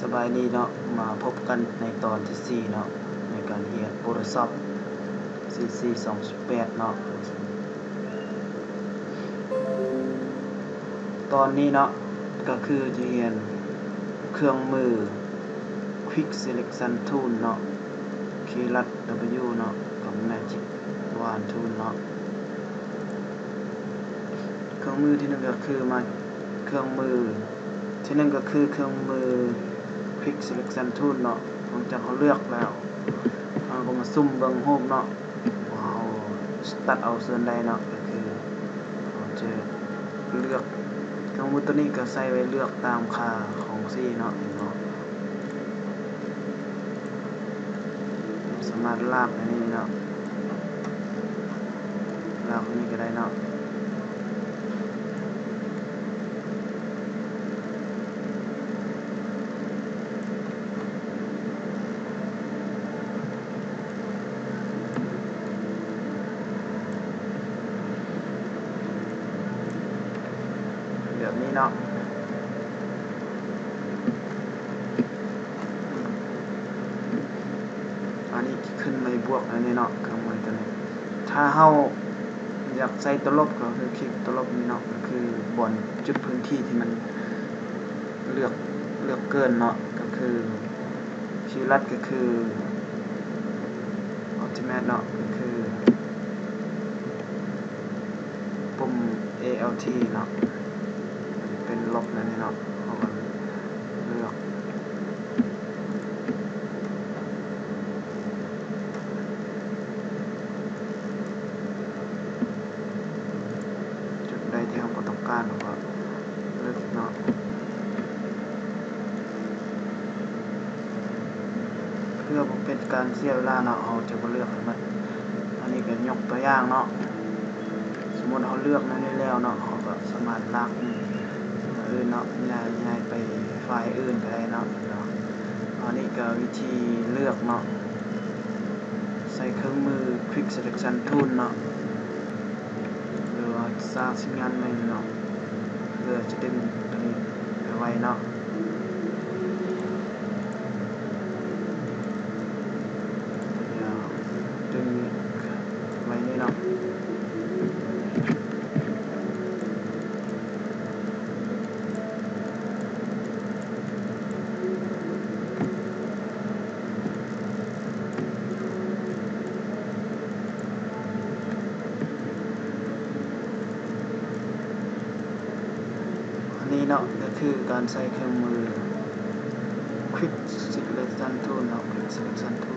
ສະບາຍດີເນາະ ມາພົບກັນໃນຕອນທີສີ່ເນາະ ໃນການຮຽນ Photoshop ຊີຊີສອງພັນສິບແປດເນາະ. ຕອນນີ້ເນາະ ກໍຄືຈະຮຽນເຄື່ອງມື Quick Selection Tool ເນາະ ຄີລັດ W ເນາະ ກັບ Magic Wand Tool ເນາະ. ເຄື່ອງມືທີໜຶ່ງກໍຄືມາ ເຄື່ອງມືທີໜຶ່ງກໍຄືເຄື່ອງມື Quick Selection Tool ເນາະ. ຫຼັງຈາກເຮົາເລືອກແລ້ວ ເຮົາກໍມາຊຸມເບິ່ງຮູບເນາະ ວ່າເຮົາຕັດເອົາສ່ວນໃດເນາະ. ກໍຄືເຮົາຈະເລືອກ ເຄື່ອງມືຕົວນີ້ກໍໃຊ້ໄວ້ເລືອກຕາມຄ່າຂອງສີເນາະ ເຫັນບໍ່? ສາມາດລາກໄປນີ້ເນາະ ລາກໄປນີ້ກໍໄດ້ເນາະ. ແບບນີ້ເນາະ. ອັນນີ້ຂຶ້ນໃບບວກແລ້ວນີ້ເນາະ ເຄື່ອງໝາຍຕົວນີ້. ຖ້າເຮົາຢາກໃສ່ຕົວລົບ ກໍຄືຄລິກຕົວລົບນີ້ເນາະ ກໍຄືບ່ອນຈຸດພື້ນທີ່ທີ່ມັນເລືອກ ເລືອກເກີນເນາະ ກໍຄືຄີລັດ ກໍຄື Ultimate ເນາະ ກໍຄື ປຸ່ມ ALT ເນາະ ເປັນລົບແນວນີ້ເນາະ. ເຮົາກໍເລືອກຈຸດໃດທີ່ເຮົາບໍ່ຕ້ອງການ ເຮົາກໍເລືອກເນາະ. ເພື່ອບໍ່ເປັນການເສຍເວລາເນາະ ເຮົາຈະບໍ່ເລືອກໃຫ້ໝົດ. ອັນນີ້ກໍຍົກຕົວຢ່າງເນາະ ສົມມຸດເຮົາເລືອກແນວນີ້ແລ້ວເນາະ ເຮົາກໍສາມາດລາກອື່ນເນາະ ຍ້າຍ ຍ້າຍໄປໄຟລ໌ອື່ນກໍໄດ້ເນາະ. ອັນນີ້ກໍວິທີເລືອກເນາະ ໃຊ້ເຄື່ອງມື Quick Selection Tool ເນາະ ຫຼືວ່າສ້າງຊິ້ນງານໃໝ່ເນາະ ເພື່ອຈະດຶງຕົວນີ້ໄປໄວ້ເນາະ. ດຽວດຶງໄວ້ນີ້ເນາະ. ອັນນີ້ເນາະ ກໍຄືການໃຊ້ເຄື່ອງມື Quick Selection Tool ເນາະ Quick Selection Tool.